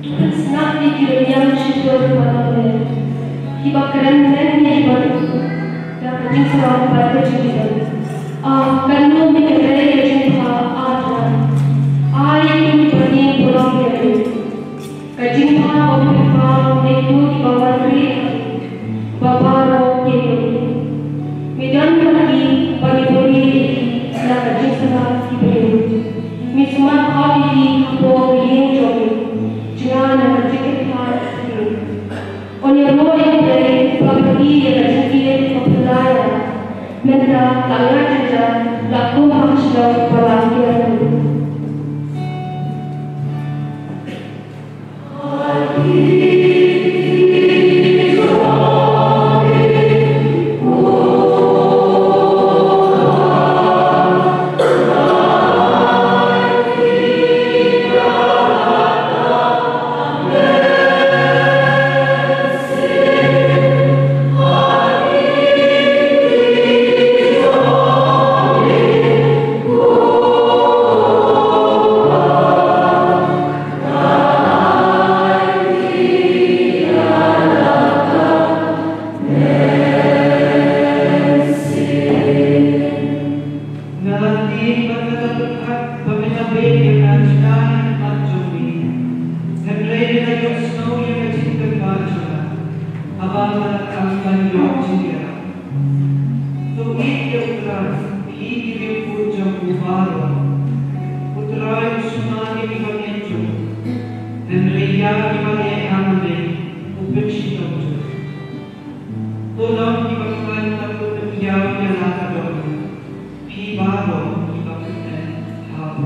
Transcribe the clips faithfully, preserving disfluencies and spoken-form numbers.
Pynshai ïa ki rynïeng shyntur ba la leh, kiba kren beiñ ïa ki bad da ka jingsarong bad ka jingkiteng. Ah, katno me kynrei ka jingpha, ah Trai. Ai ïa ki ba ïeng burom ïa me. Ka jingpha ba me pynpaw ïa kito kiba wan ri ha me, ba baroh ki ïeng. Me don bad ki ba me buhrieh ïa ki na ka jingsakhap ki briew. Me sumar hok ïa ki hapoh ka ïing jong me. Jngai na ka jingkyrpad jong me. Un ïaroh ïa U Blei ba phi ïa ka jingkit ba phi la ïa. Mynta la ngat jynjar, la kum ha ka shnong ba la kiar. Nga la tieng bad nga la pyrkhat ba me la beh ïa nga sha ka khmat jong me. Hynrei me la ïohsngew ïa ka jingkyrpad jong nga haba nga la khang ban ïoh jingïarap. To ïeit ïa U Trai, phi ki riewkhuid jong u baroh. U Trai u sumar ïa kiba ngeit jong u, hynrei ïa kiba ngeit ha u u pynshitom jur. To long kiba khlaiñ bad to pynïaw ïa la ka dohnud, phi baroh kiba kyrteng ha u.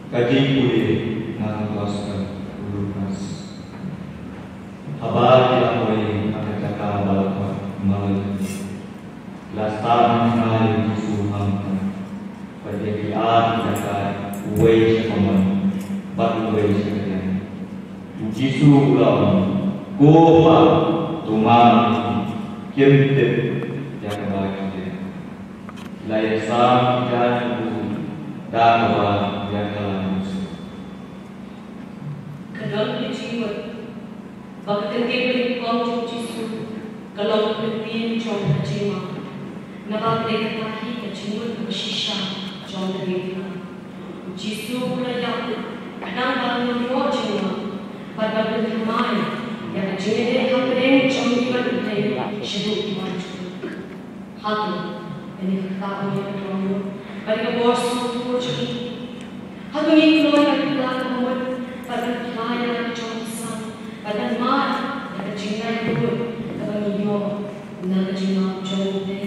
Ka jingpule na ka Gospel u Lukas. Haba ki la poi ha ka jaka ba la khot Mawlai, la sah mynta ïa u Jisu ha mynta, bad ïa ki ar ki jaka, uwei sha kamon bad uwei sha kadiang. U Jisu u la ong, "Ko Pa, to map ïa ki, kim tip ïa kaba ki dei." La ïasam ki jaiñ ha u da kaba ïakhlan mynsiem. Ka don ka jingmut ba ka kyntien ba nyngkong jong u Jisu ka long ka kyntien jong ka jingma. Naba ka dei kata hi ka jingmut kaba shisha jong ka diengphna. U Jisu u la ïap khnang ba ngin ïoh jingma bad ban pynthymmai ïa ka jingïadei hapdeng jong ngi bad U Blei shaduh ki barit. Hato kane ka kata ka mut ka dohnud bad ka bor sngewthuh jong ngi? Hato ngi khlaiñ ban pynlah ka mut bad ban pynlah ïa la ka jong ka sang bad ban mad ïa ka jinglait bun kaba ngi ïoh na ka jingmap jong U Blei?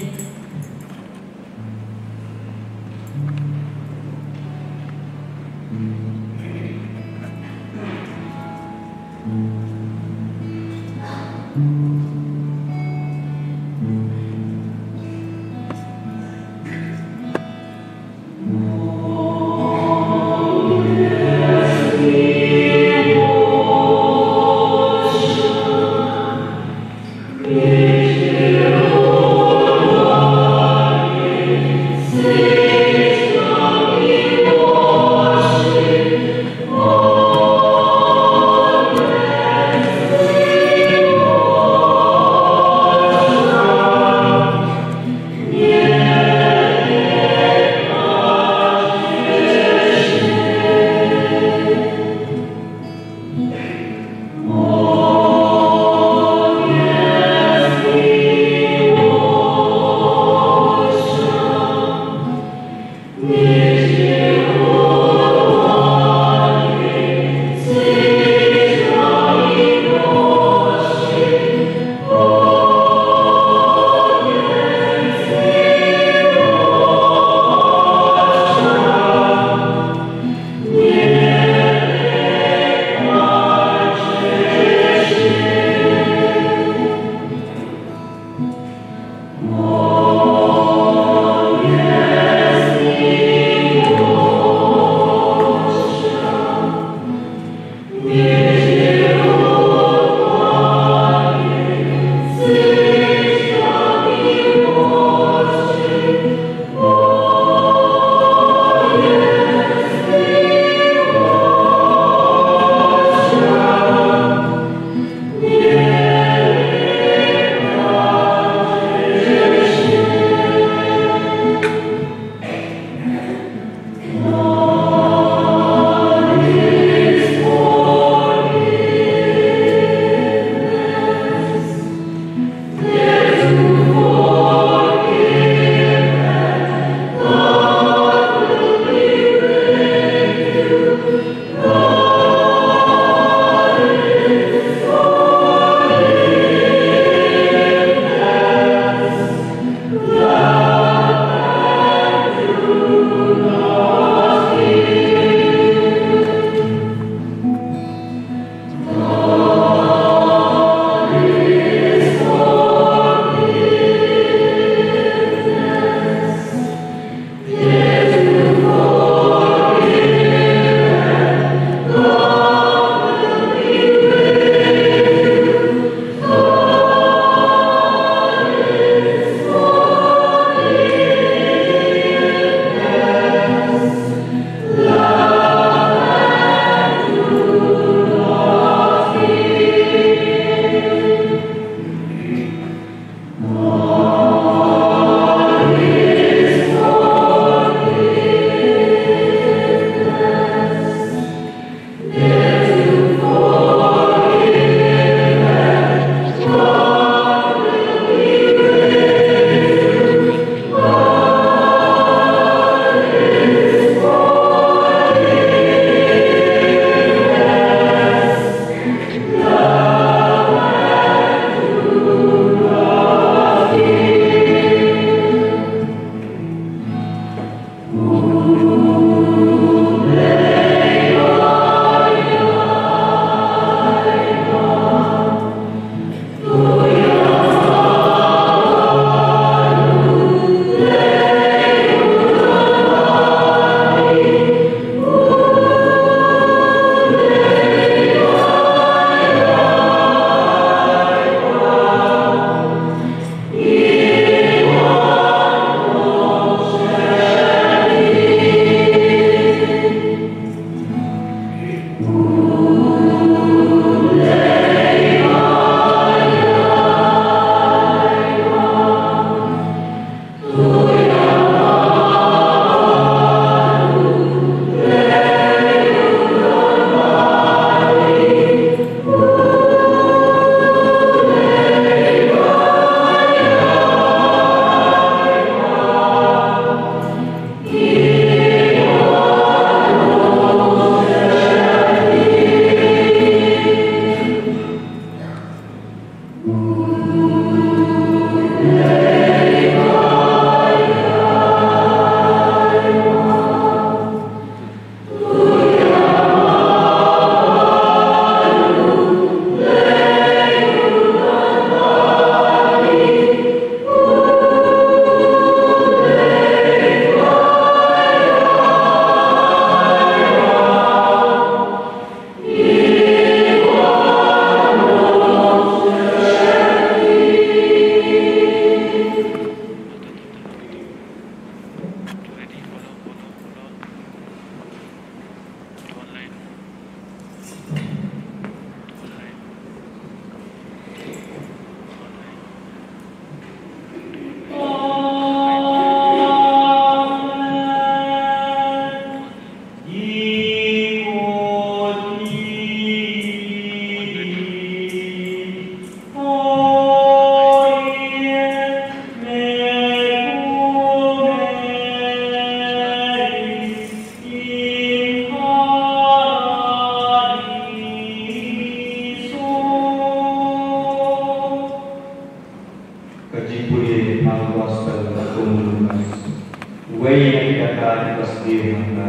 Uwei na ki dakaid u la sdien ha nga,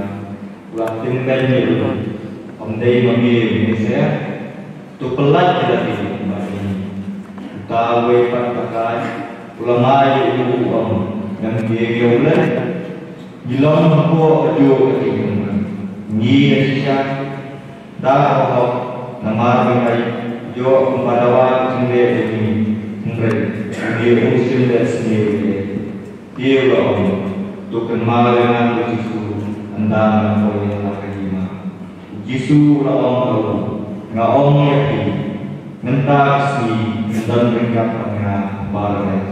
u la tyngkaiñ ïa u, ym dei ma me, Messaïah? To pyllait ïa lade bad ïa ngi. Uta uwei pat u dakaid u la mad ïa u, u ong, ngan ïeng ïa u lei? Ngi long hapoh kajuh ka jingkyrmen, ngi ïa shisha. Da ka hok, namar ba nga ïoh kumba dawa ka jingleh jong ngi, hynrei une um shym leh sniew ïa ngi. Te u la ong, to kynmaw ïa nga, ko Jisu, ynda ngan poi ha la ka hima. U Jisu u la ong ha u, nga ong ïa phi, mynta ka sngi yn don ryngkat bad nga ha Paradais.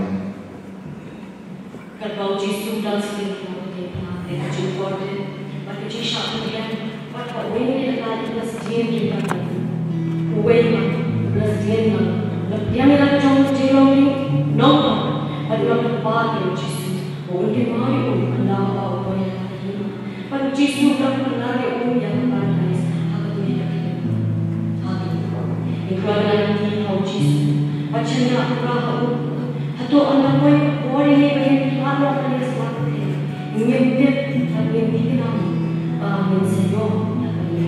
Katba u Jisu u dang sdien ha ka diengphna, ka jingkordit bad ka jingshah pyndiang, bad ha uwei na ki dakaid u la sdien ryngkat bad u. Uwei pat u la sdien lang, u la pdiang ïa la ka jong ka jinglong nongpop, bad u la kyrpad ïa u Jisu ba un kynmaw ïa u ynda uba u poi ha la ka hima. Bad u Jisu u dang pynlar ïa u ïa ka Paradais ha kawei ka khyllipmat. Hato phi kwah ban ïaid ha u Jisu bad shaniah pura ha u? Hato ynda poi ka por ïa ngi ba ngin khlad noh na ka liang sla pyrthei, ngim tip bad ngim thikna ba ngin sa ïoh ïa kane?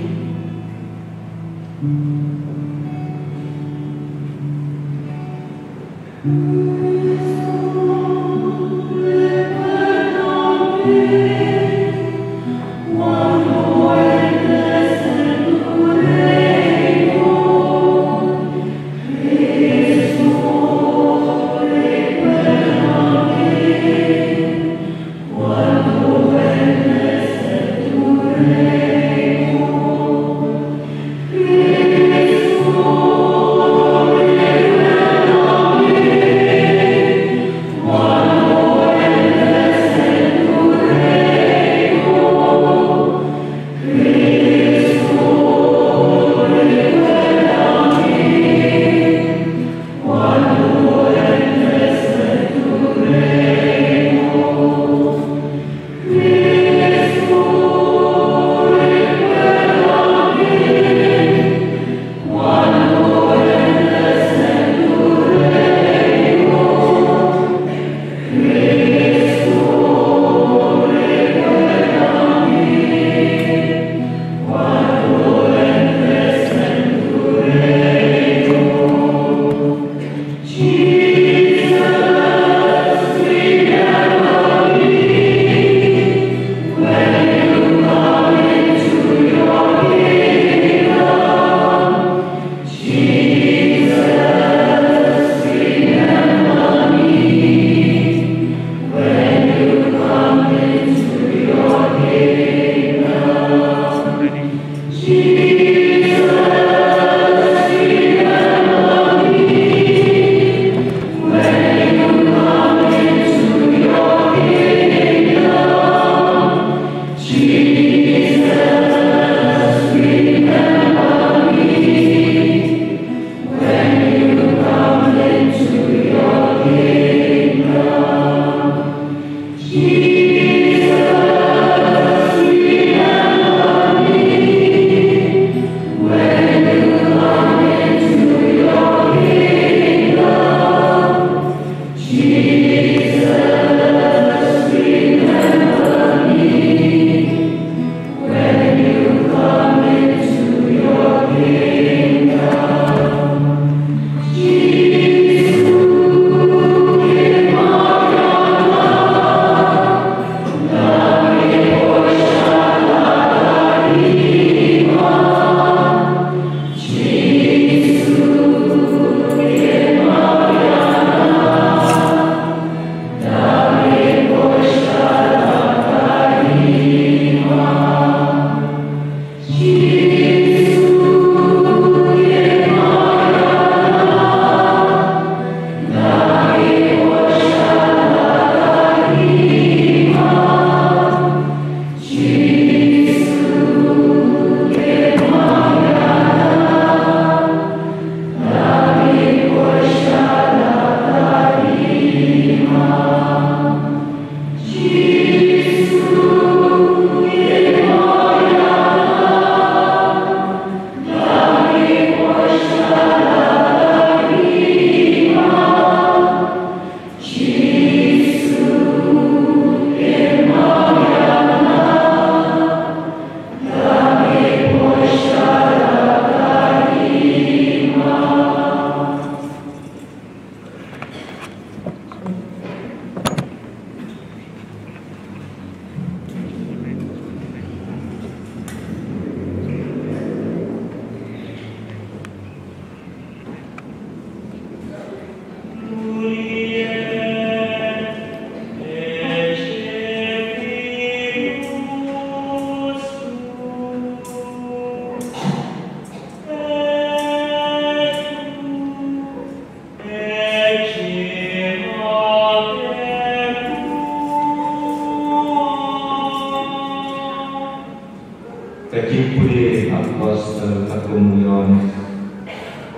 Ka jingpule ha u Apostol ka kum u Ïoannis.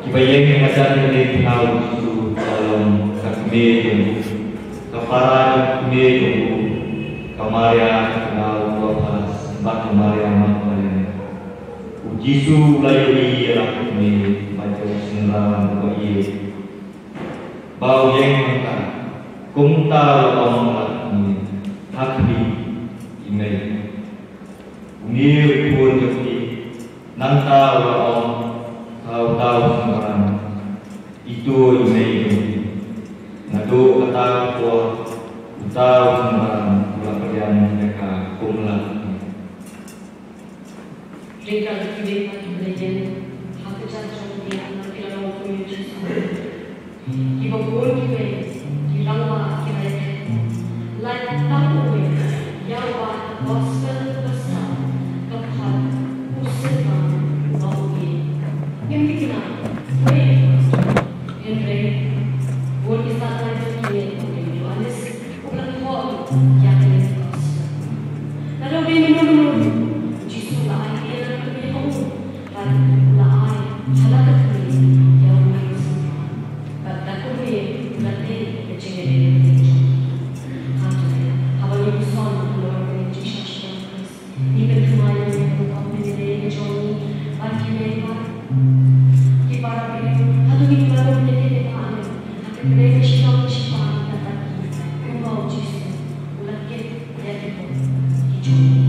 Kiba ïeng ha ka jingpule ha u Jisu ka long ka kmie jong u, ka para jong kmie jong u, ka Maria ka kmie u Klopas bad ka Maria Magdalena. U Jisu u la ïohi ïa la ka kmie bad ïa u shynrang uba ïeit. Ba u ïeng hangta, kumta u la ong ha la ka kmie, ha phi i mei. Une u khun jong phi, nangta u la ong ha uta u shynrang, ito i mei jong phi. Naduh kata ka por uta u shynrang u la pdiang ïa ka kum la ka kmie. Hynrei ka la ki beiñ pat ki la ïeng ha ka jaka jong ki, ki la long kumne. Kiba bun kiwei ki rangbah ki la ïakhun. Lait tang uwei ïa uba ha ka gospel ba saw ka phah u shynrang uba u ïeit. Ngim tip ïa uwei. Hynrei bun ki satrai jong kine, u Ïoannis u la thoh ïa kane ka gospel. Lada u dei mynno mynno ruh, u Jisu u la ai ïa la ka kmie ha u, bad u la ai ha la ka kmie ïa une u shynrang. Bad da kumne u la tei ïa ka jingïadei jong u. Hynrei haba ngi puson halor kane ka jingshah shitom u Khrist, ngi pynthymmai ïa u ïa ka rukom ka jingïadei ka jong ngi bad kiwei pat ki para briew. Hato ngi la don ïa kane ka amen ha ka kyrteng ka shitom ka shipai ka dak ki, kumba u Jisu u la kit ïa ki briew ki jong ngi.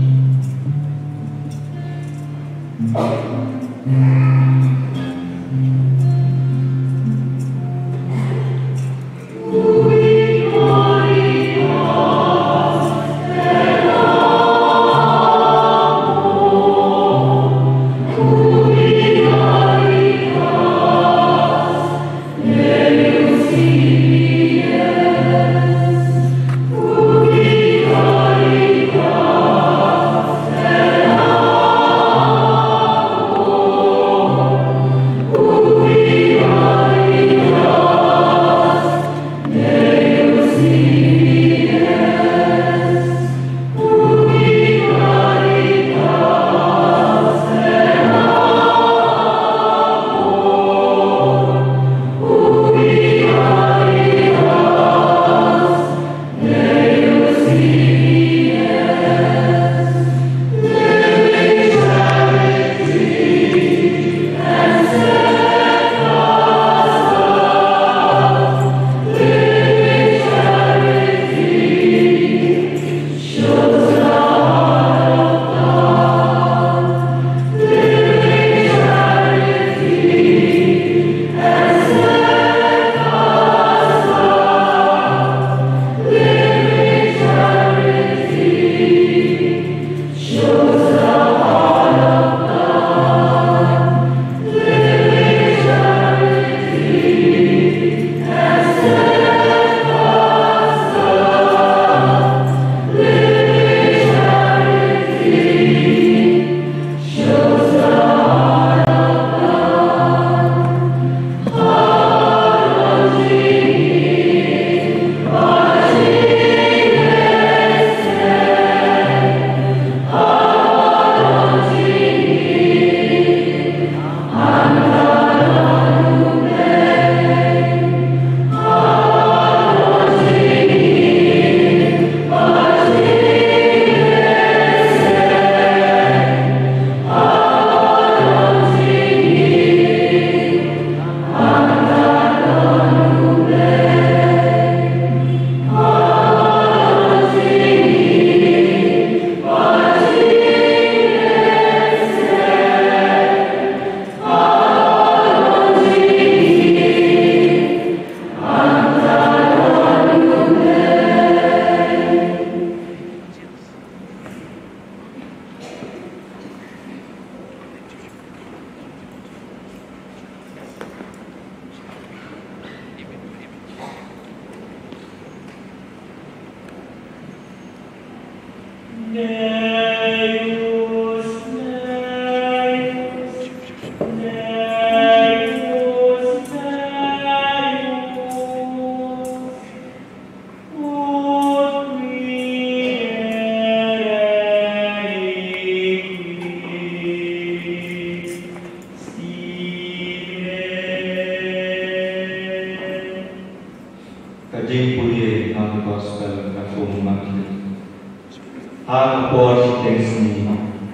Ha ka por shiteng sngi,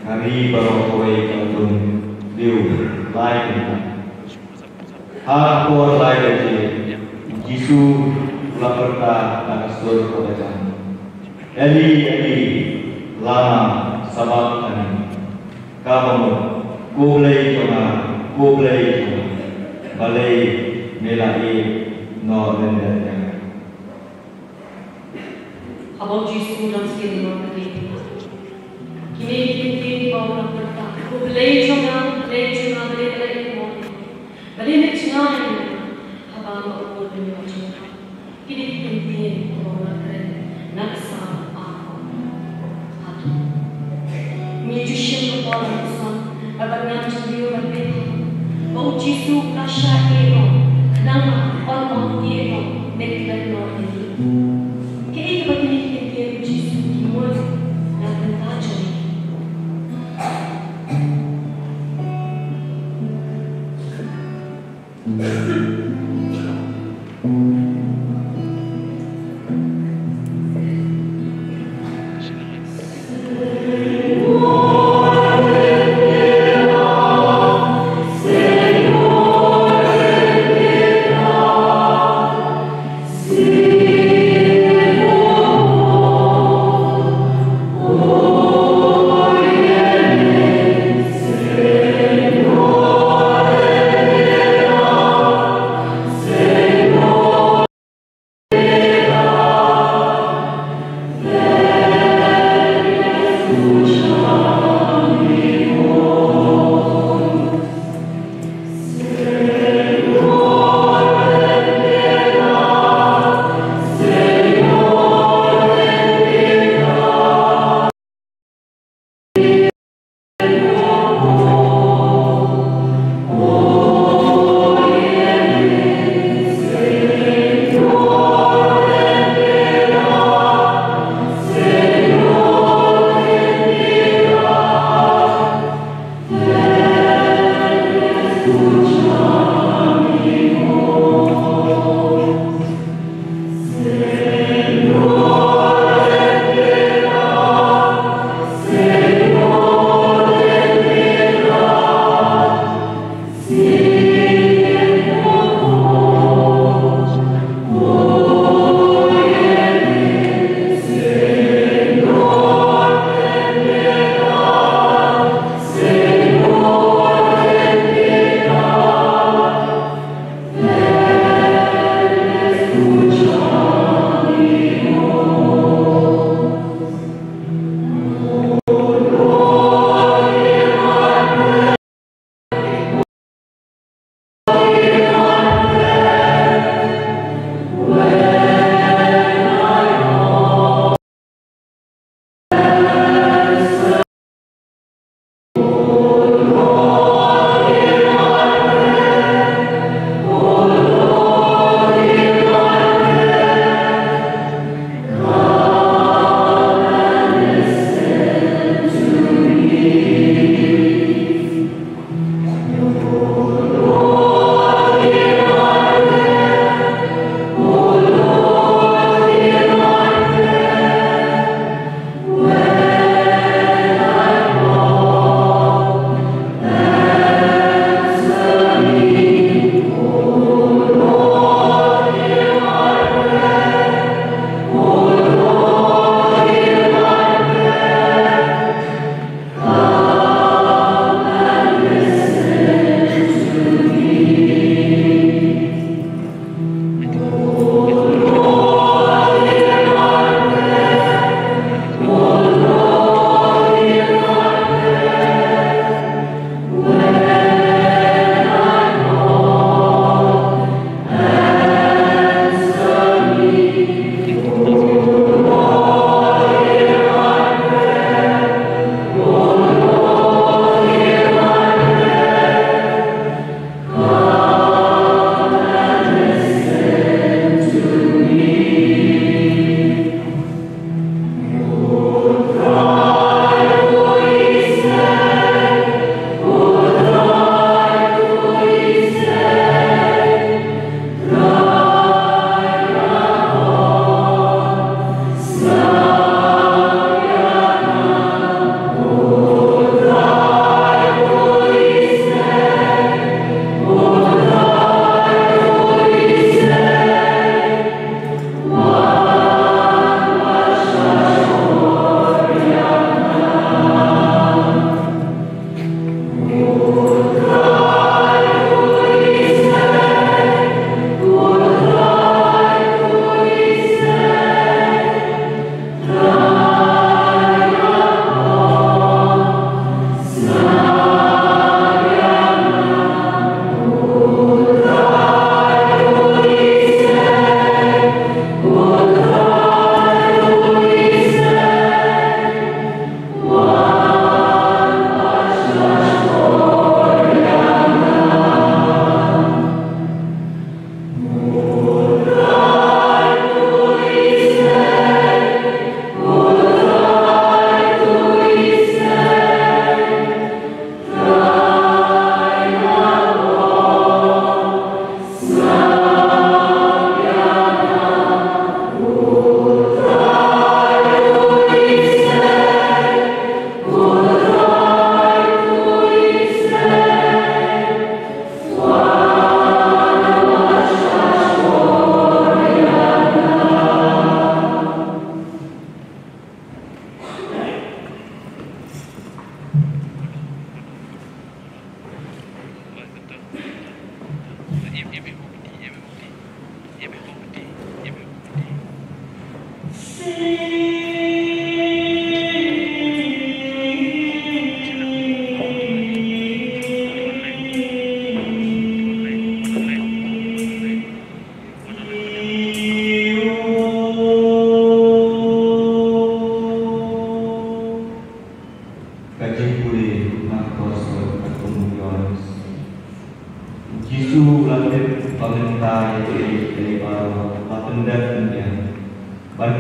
ka ri baroh kawei ka la don briew lai kynta. Ha ka por lai baje, u Jisu u la pyrta na ka sur kaba jam, "Eli, Eli, lama sabakthani?" Kaba mut, "Ko Blei jong nga, ko Blei jong nga, balei me la ïeit noh lyndet ïa nga?" Haba u Jisu u dang sngewthuh ïa kine ki ktien kiba u la pyrta, "Ko Blei jong nga, Blei jong nga, balei me la ïeit noh ïa nga? Balei me jngai ïa nga?" Haba nga u bud ïa u jong nga. Kine ki ktien kiba u la kren na ka Salm arphew. Hato ngi ju shim ka por ban ïasam bad ban ngam jingïoh ban peit ba u Jisu u la shah ïeh noh, khnang ba un ym ïeh noh ne klet noh ïa ngi? Kaei kaba kine ki ktien u Jisu ki mut na ka bynta jong ngi?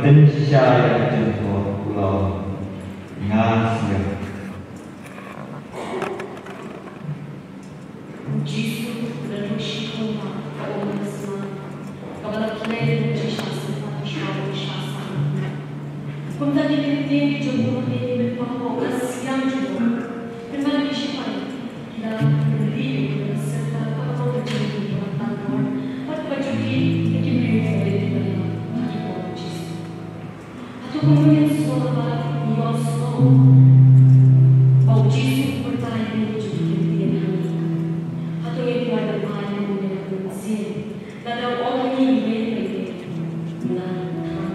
Pynshai ïa ka jingthoh, u la ong, nga sngewthuh. Jisu u la duh shi khumba ka ummat sma, kaba la klet ïa u Jisu sha sngewthuh sha u Jisu. Kumta ki ktien ki jong u Mari ki mih pahuh ka siang jong u. Pynban ki shipai ki la pynlih ïa u na ka syrta kaba long ka jong ki kaba tang dor bad kaba jong ki ïa ki briew kiba rit kiba ïap ha ki por u Jisu. Hato kumno ngin sngew ba ngi ïohsngew ba u Jisu u pyrta ïa kine ki jong ki ktien ha ngi? Hato ngin kwah ban ai ïa une na u mynsiem lada u ong ha ngi iwei pa iwei, ngan thaw?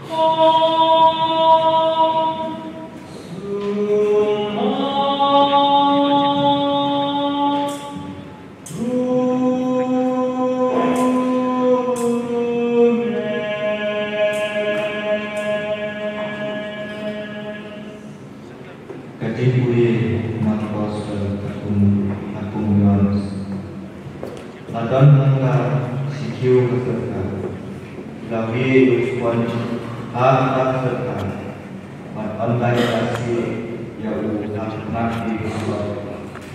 Ka jingpule na ka Gospel katkum, katkum u Ïoannis. La don hangta shi kiew ka syrkar. La wieh ïa u sponj ha ka syrkar. Bad ynda ki la sieh ïa u ha ka tnat ki syrkar,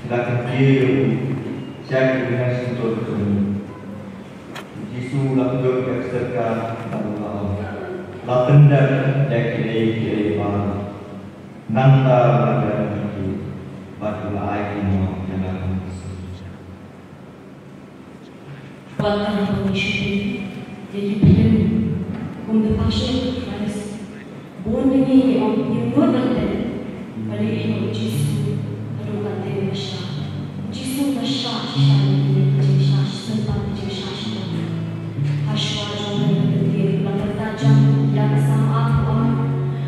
ki la kyntiew ïa u sha ki bneng shyntur jong u. U Jisu u la kjut ïa ka syrkar bad u la ong, la pyndep ïa kiei kiei baroh. Nangta u la ïaid na ki bad u la ai ki noh ïa la ka mynsiem. Wat tang ba ngi sheptieng ïa ki phlim kum The Passion of Christ, bun na ngi ngi ong ngim nud ban teh, balei ïa u Jisu haduh katne u la shah. U Jisu u la shah shisha ïa ki, ïa ki jingshah shisien bad ki jingshah shitom. Hashwa jong kane ka kyntien la pyntajam ïa ka sam ap u ap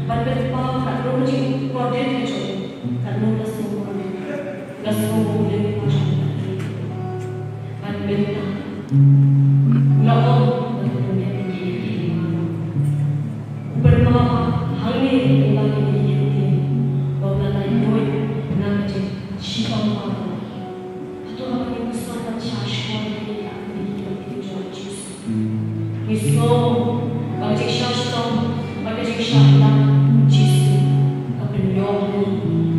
ban pynpaw katno ka jingkordit ka jong u, katno la sngew kordit, la sngew bymlei ka jong ka. Bad mynta u la ong ba u la pyndep ïa ki, ïa ki. U pynpaw hangne lyngba kine ki kyntien ba u la lait luid na ka jingshitom baroh. Hato haba ngin ïohsngew ban shah shuwa ïa kine ki kyntien jong u Jisu, ngi sngew ba ka jingshah shitom bad ka jingshah ïap u Jisu ka pynïoh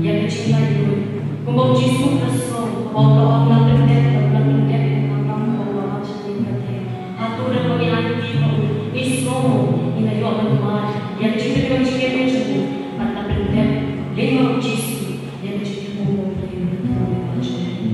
ïa ka jinglait luid. Kumba u Jisu u la sngew haba u la ong, la pyndep, la pyndep, ïa ka kam kaba u la wan sha kane ka thaiñ. Hato lada ngi aiti ha u, ngi sngew ngi la ïoh ban mad ïa ka jingpynïoh jingim jong u bad la pyndep lyngba u Jisu ïa ka jingthmu U Blei, ka jingthmu ka jong u.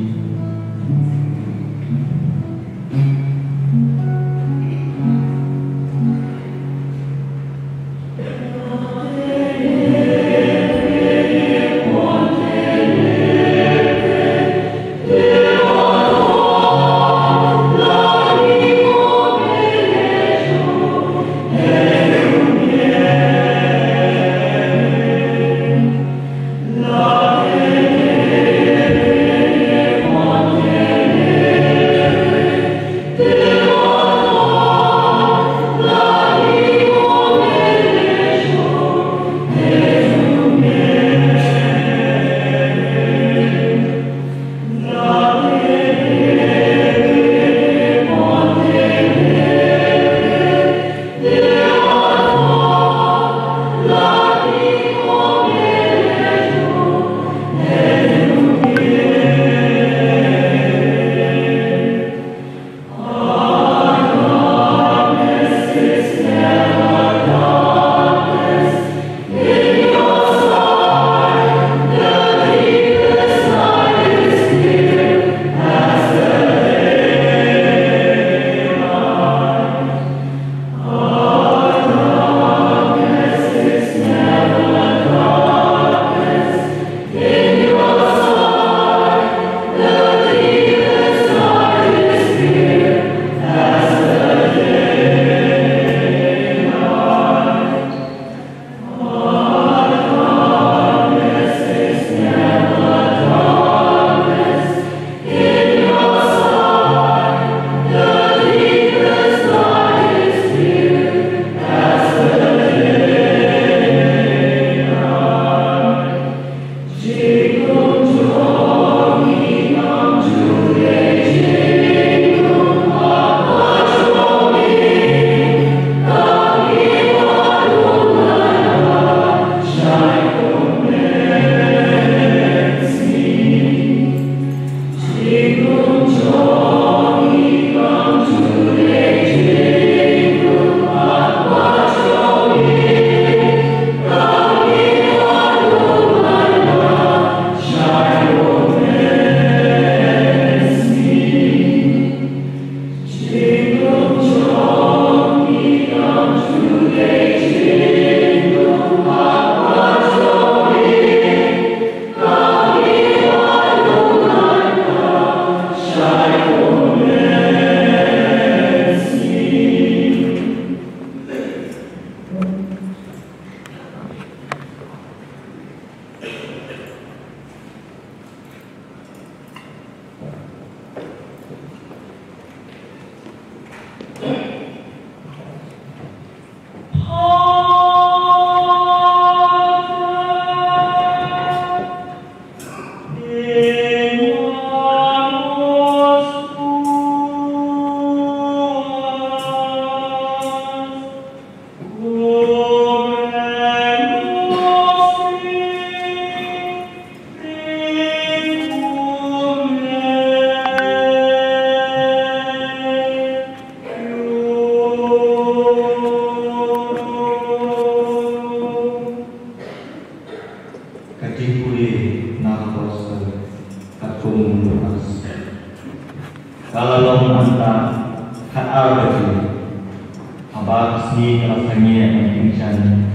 Ka ngiah ka tyngshaiñ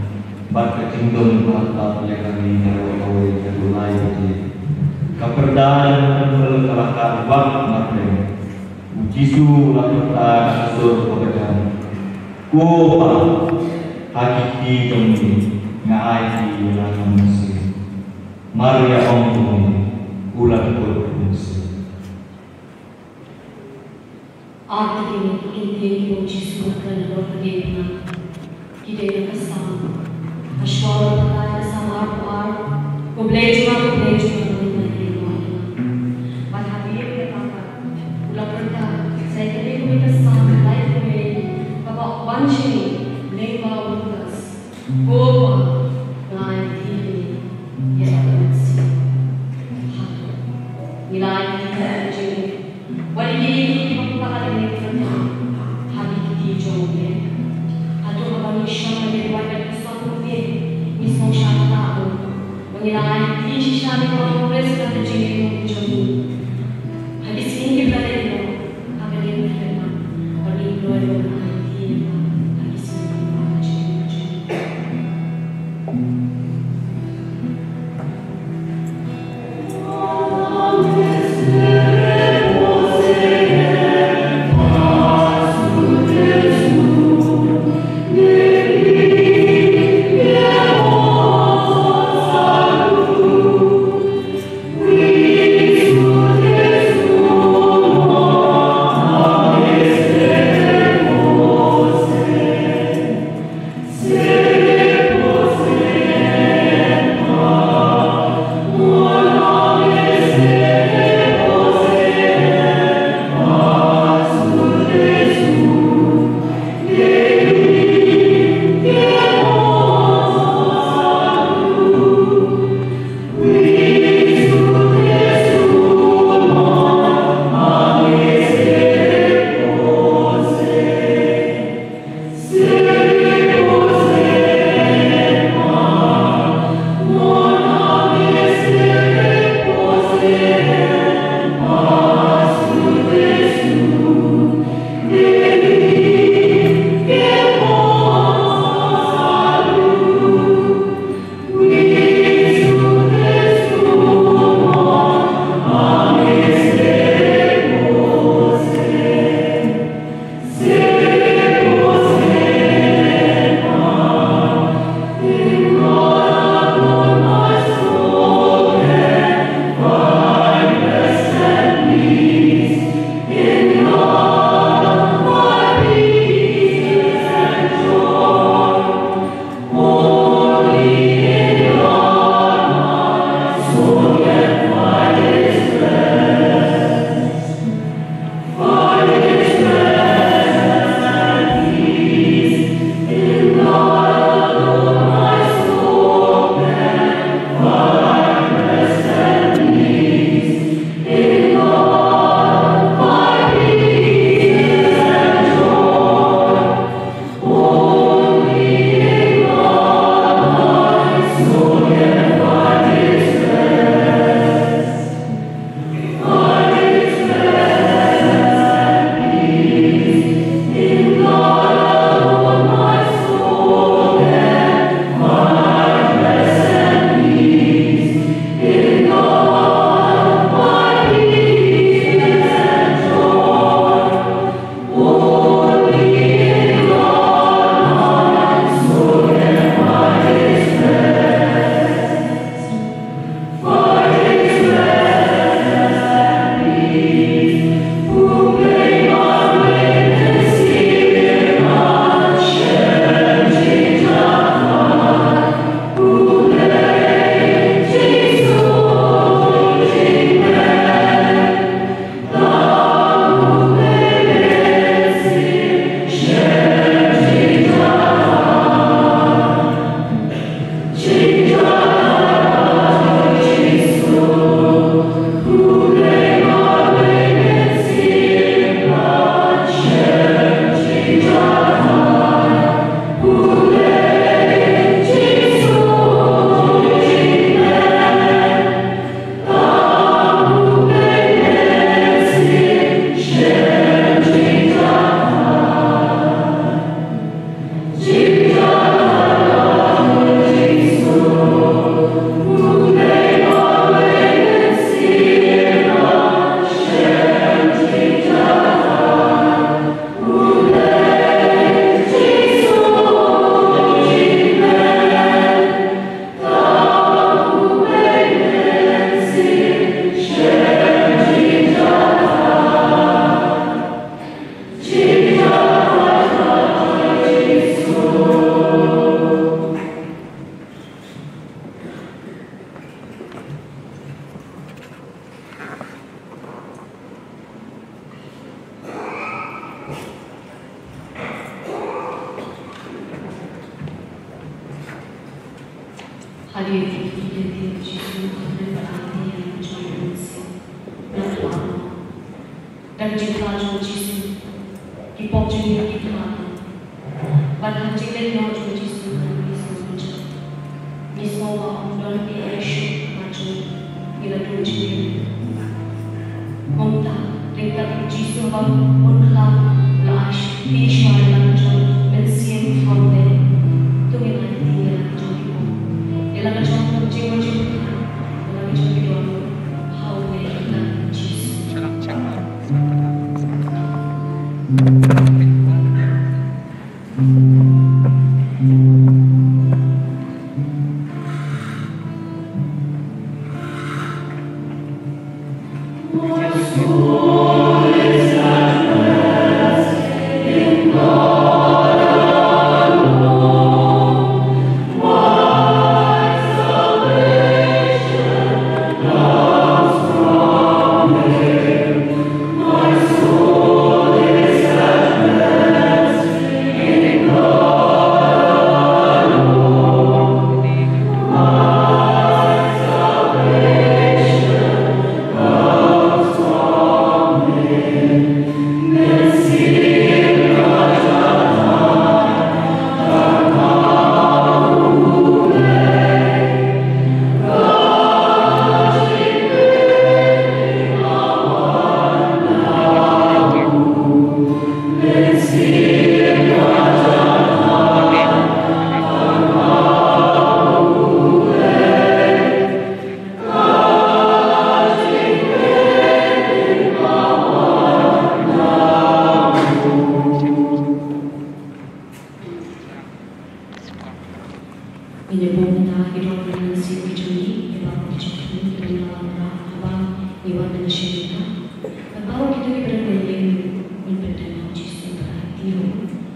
bad ka jingdum ba ha khmat lehkharii ka la kawei haduh lai baje. Ka pyrda jong ka templ ka la kah wah marteng. U Jisu u la pyrta da ka sur kaba jan, "Ko Pa, ha ki kti jong me nga ai ïa la ka mynsiem." Mar ïa ong kumne, u la kut mynsiem. Ar tylli ki ktien kiba u Jisu u kren halor ka diengphna ki dei na ka Salm. Hashwa u la pyrta ïa ka Salm arphew ar, "Ko Blei jong nga, ko Blei jong nga, balei me la ïeh noh ïa nga?" Bad hadien kata pat u la pyrta sa ïa kane kawei ka Salm laiphew wei kaba wan shane lyngba u Lukas. Ko Pa, nga ai kti ha me ïa la ka mynsiem. Hato ngi la ai kti ha ka jingim? Wat ïa kiei kiei kiba pynpaw ïa ka jingim ha ki kti jong U Blei. Hato haba ngi shong ha ki rwai bad ki sophiong ngi sngewsarong ba ngi la ai kti shisha lyngba U Khrist ha ka jingim jong ngi? Ha ki sngi kiba la dep, ha kane ka khlieh mat, ba ngin ïoh ban ai kti ïa ka ha ki sngi kiba la dep. Hadien ki ïa ki Jisu ha pdeng ba aiti ïa la ka jong u Mynsiem Bakhuid. Da ka jingkyrpad jong u Jisu ki pop jong ngi ki khlad. Bad ha ka jingleit noh jong u Jisu na ka sngi Sabbath, ngi sngew ba ym don ei ei shuh ha ka jong ngi, la duh jingim. Kumta, ryngkat u Jisu haba un khlad, u la ai shisha ïa la ka jong u Mynsiem Bakhuid. To ngin aiti ïa la ka jong ki pop, ïa la ka jong ka jingmut jingpyrkhat, ïa la ka jong ki dohnud ha U Blei ryngkat u Jisu. Ngin ïa bud na ki dohnud mynsiem ki jong ngi, ïa baroh ki jingkyrkhu kiba ngi la wanrah haba ngi wan ban ïashem bynta. Bad baroh kito kiba don ban ïeng ruh ngin pyndonkam Jisu ban aiti ruh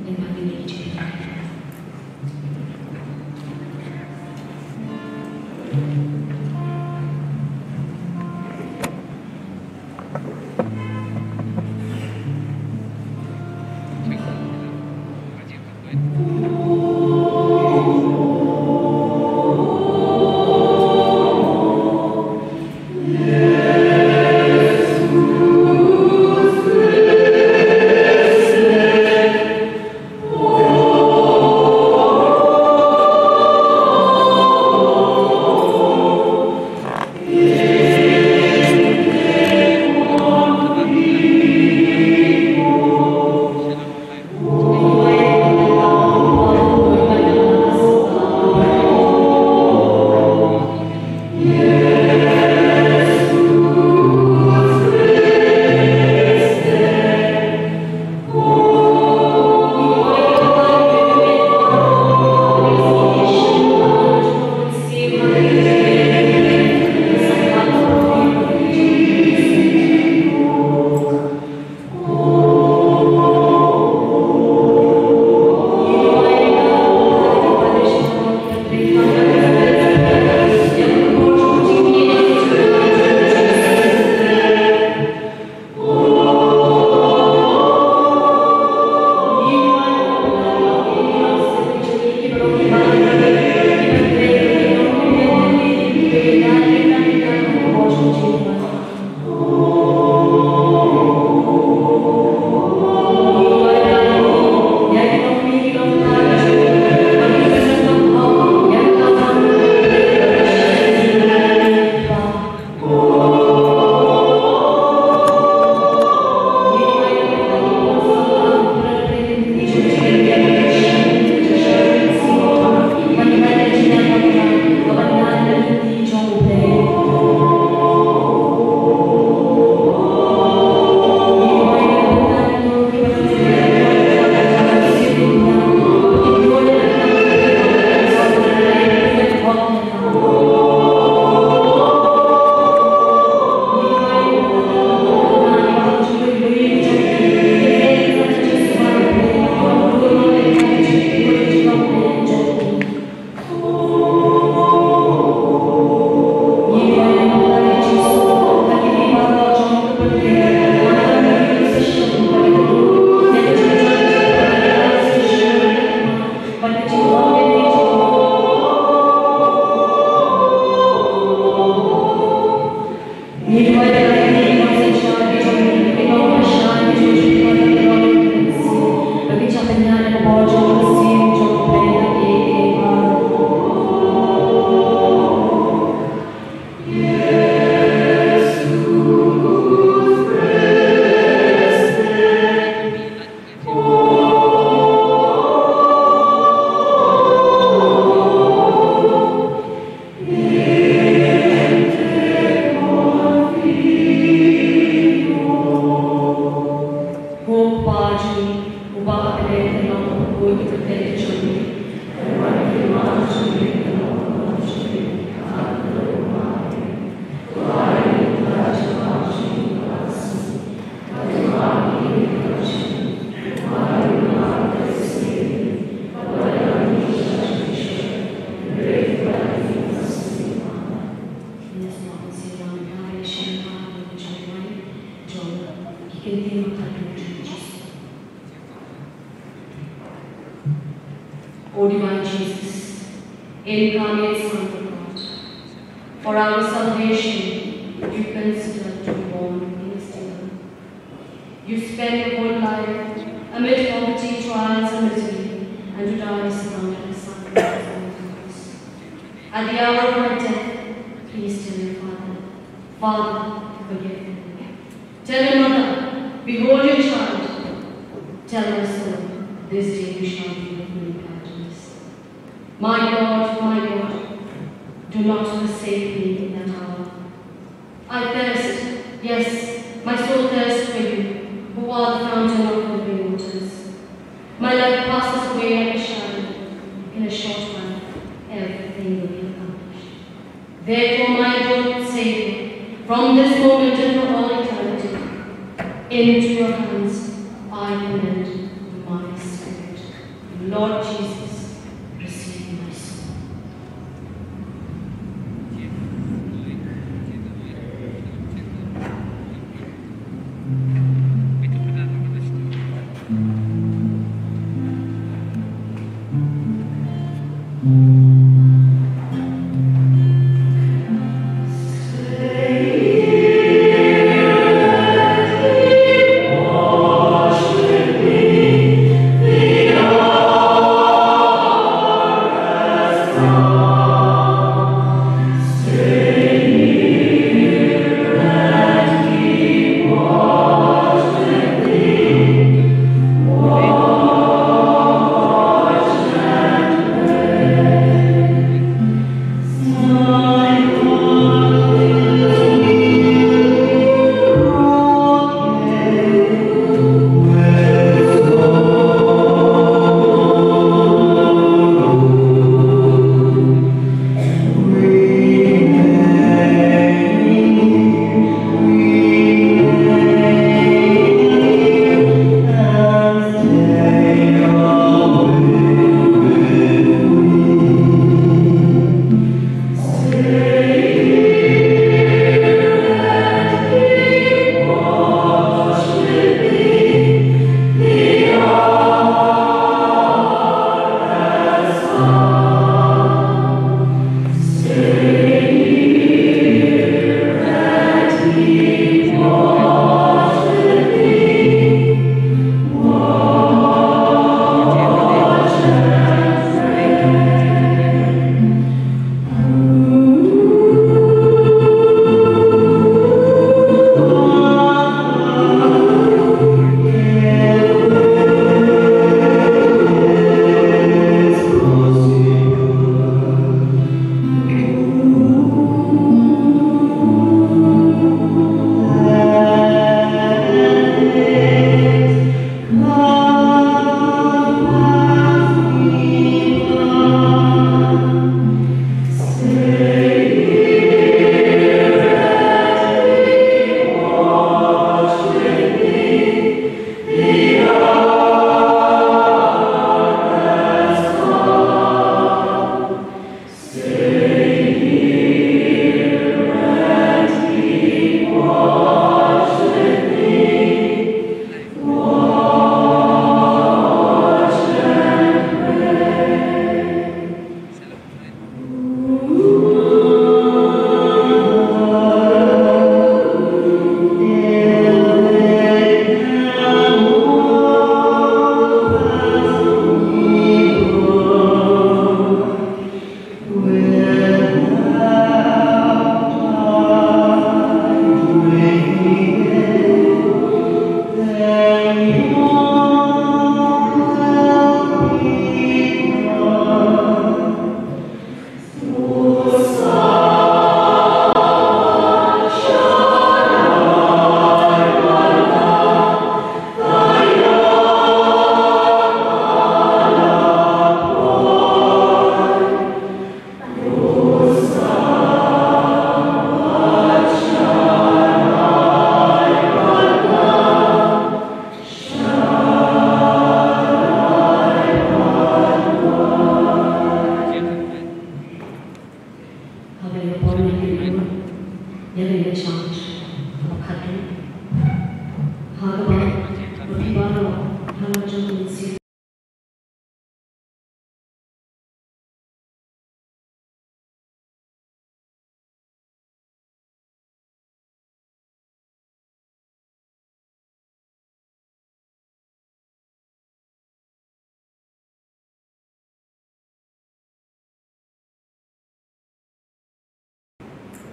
lyngba kine ki jingkyrkhu. Divine Jesus, incarnate Son of God, for our salvation you considered to be born in a stable. You spent your whole life amid poverty, trials, and misery, and to die surrounded by sacrifices on the cross. At the hour of my death, please tell your Father, "Father, forgive them." Tell your mother, "Behold your child." Tell my soul, "This day you shall be with me in paradise." My God, my God, do not forsake me in that hour. I thirst, yes, my soul thirsts for you, who are the fountain of living waters. My life passes away like a shadow. In a short while, everything will be accomplished. Therefore, my adored Savior, from this moment and for all eternity, into your hands I commend my spirit. Lord Jesus, receive my soul.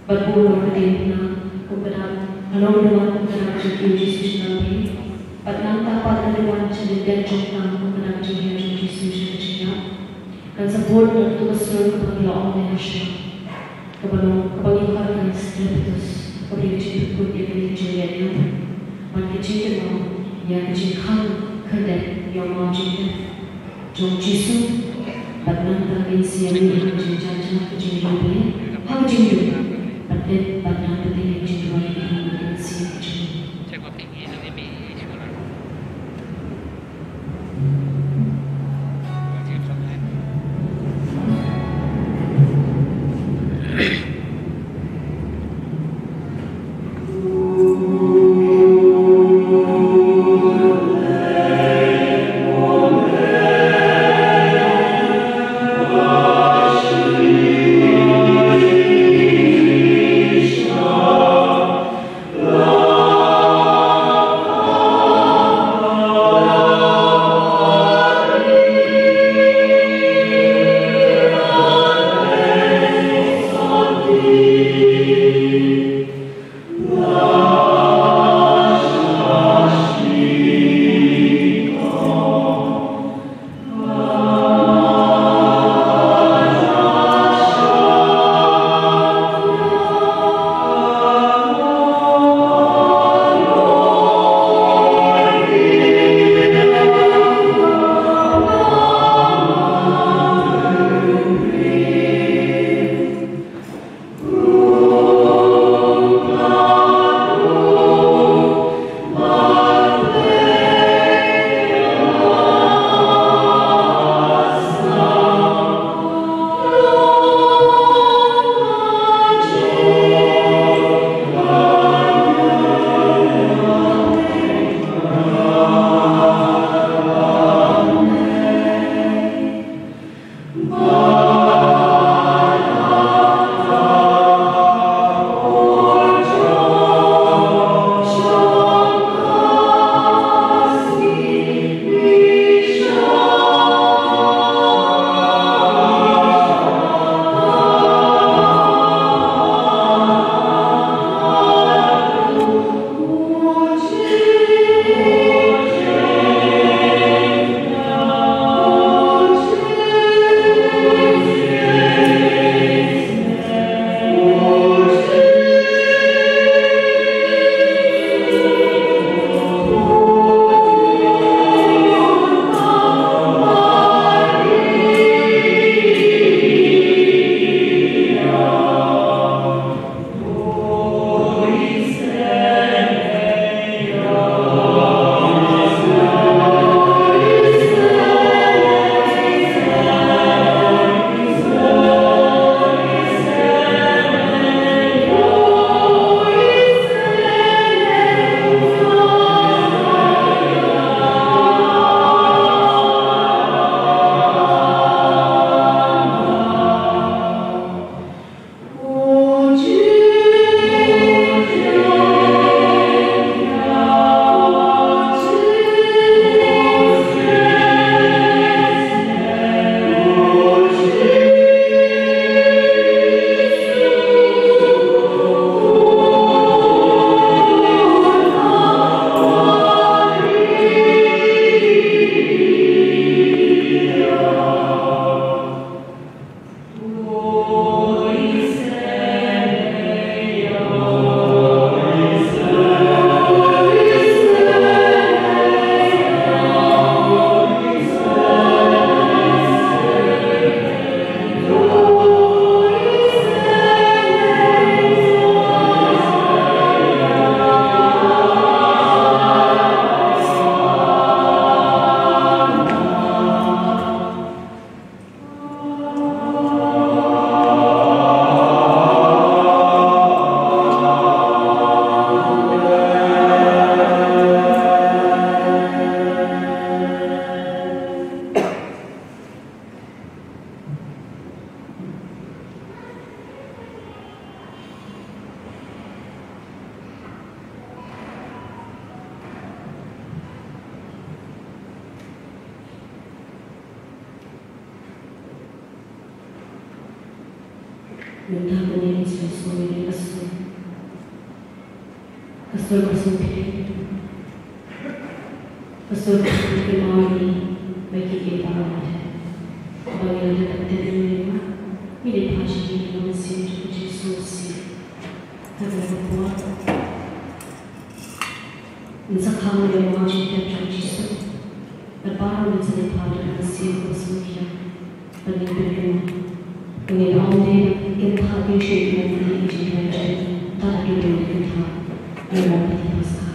Bad buh noh ka diengphna kum ka dak, ka long duwan kum ka dak jong u Jisu sha ka bri. Bad nangta pat ka duwan sha lyndet jong ka kum ka dak jinghiar jong u Jisu sha ka jingïap. Kan sa bud da katu ka sur kaba ngi la ong ne harsha, kaba long, kaba ngi khot ka Strepitus, kaba dei ka jingpynkut ïa kane ka jingïaid niam bad ka jingkynmaw ïa ka jingkhang khyndiat ïa u mawjingdep jong u Jisu. Bad nangta ngin sa ïamih ha ka jingjynjar ka jingïaid niam, ha ka jingdum, bad dep bad nangta ngin jingduwai ïa ka jingdum. Mynta kane ka sur, sur ïa ka sur. Ka sur ba sngewthuh. Ka sur ba sngewthuh kynmaw ïa ngi ba ki ïeit baroh lade. Ba ngi la dep tip ïa ngi, ngi dei phai sha ki, ngi la mynsiem jong u Jisu Masi. Ha kane ka por ngin sa khang ïa u maw jingtep jong u Jisu. Bad baroh ngin sa dei phai da ka mynsiem kaba sngewthuh. Ba ngin pynkyndit, ba ngin ym dei ban kynthoh biang shuh ïa ki jingkylli jong ki, tad haduh ba ngin kynthoh ïa u Pathai Paskha.